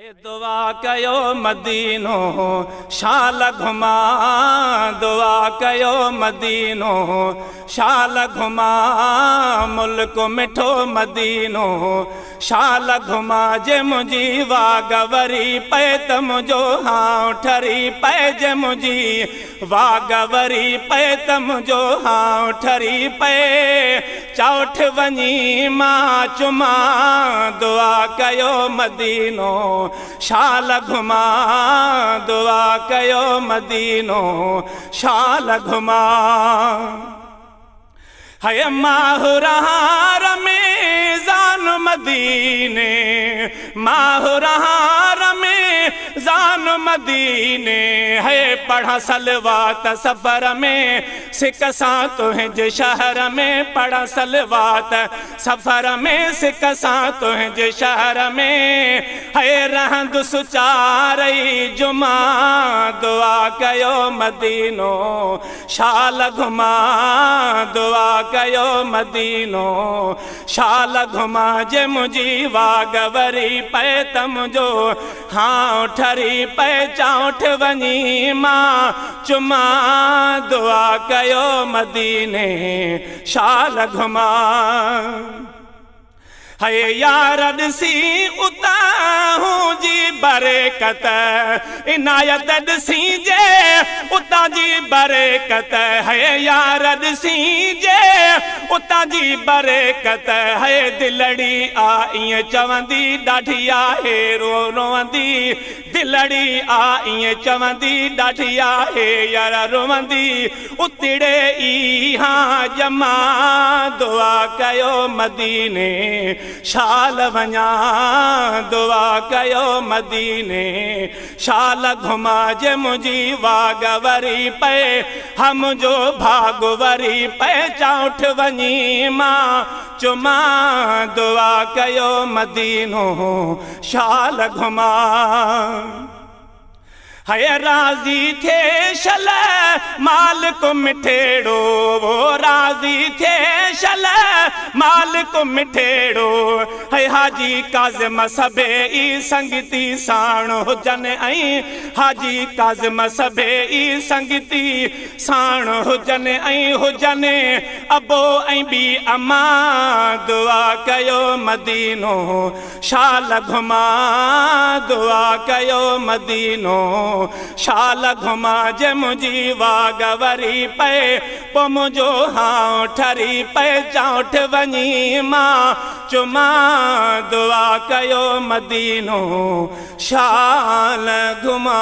दुआ कयो मदीनो शाल घुमा, दुआ कयो मदीनो शाल घुमा, मुल्क मिठो मदीनो शाल घुमा। जे मुंहिंजी वाग वरी पए त मुंहिंजो हांव ठरी पए, जे मुंहिंजी वाग वरी पए त मुंहिंजो हांव ठरी पए। चौठ वञी मां चुमा, दुआ कयो मदीनो शाल घुमा, दुआ कयो मदीनो शाल घुमा। है माहुरहार में जान मदीने, माहुरहार में जान मदीने। है पढ़ा सलवात सफर में सिक सां तुंहिंजे शहर में, पढ़ा सलवात सफर में सिक सां तुंहिंजे शहर में। है रहंदुसि चारई जुमा, दुआ कयो मदीनो शाल घुमा, दुआ कयो मदीनो शाल घुमा। जे मुंहिंजी वाग वरी पए त मुंहिंजो हांव ठरी पए, चौठ वञी मां चुमा, दुआ कयो मदीने शाल घुमा। है यार ॾिसी उतां जी बरकत, इनायत ॾिसी जे उतां जी बरकत। है यार ॾिसी जे उतां जी बरकत। है दिलड़ी आ ईअं चवंदी ॾाढी आहे रो रोवंदी, दिलड़ी आ ईअं चवंदी ॾाढी आहे यार रोवंदी। उतिड़े ई हा जमा, दुआ कयो मदीने शाल वञा, दुआ कयो मदीने शाल घुमा। जे मुंहिंजी वाग वरी पए, हा मुंहिंजो भाग वरी पए, चौठ वञी मां चुमा, दुआ कयो मदीनो शाल घुमा। है राज़ी थे शल मालिक मिठेड़ो, वो राज़ी थे शल मालिक मिठेड़ो। है हाजी काज़िम सभे ई संगती साण हुजनि, ऐं हाजी काज़िम सभे ई संगती साण हुजनि, ऐं हुजनि अबो ऐं ॿी अम्मा, दुआ कयो मदीनो शाल घुमा, दुआ कयो मदीनो शाल घुमा। जे मुंहिंजी वाग वरी पए, पोइ मुंहिंजो हांव ठरी पए, चौठ वञी मां चुमा, दुआ कयो मदीनो शाल घुमा।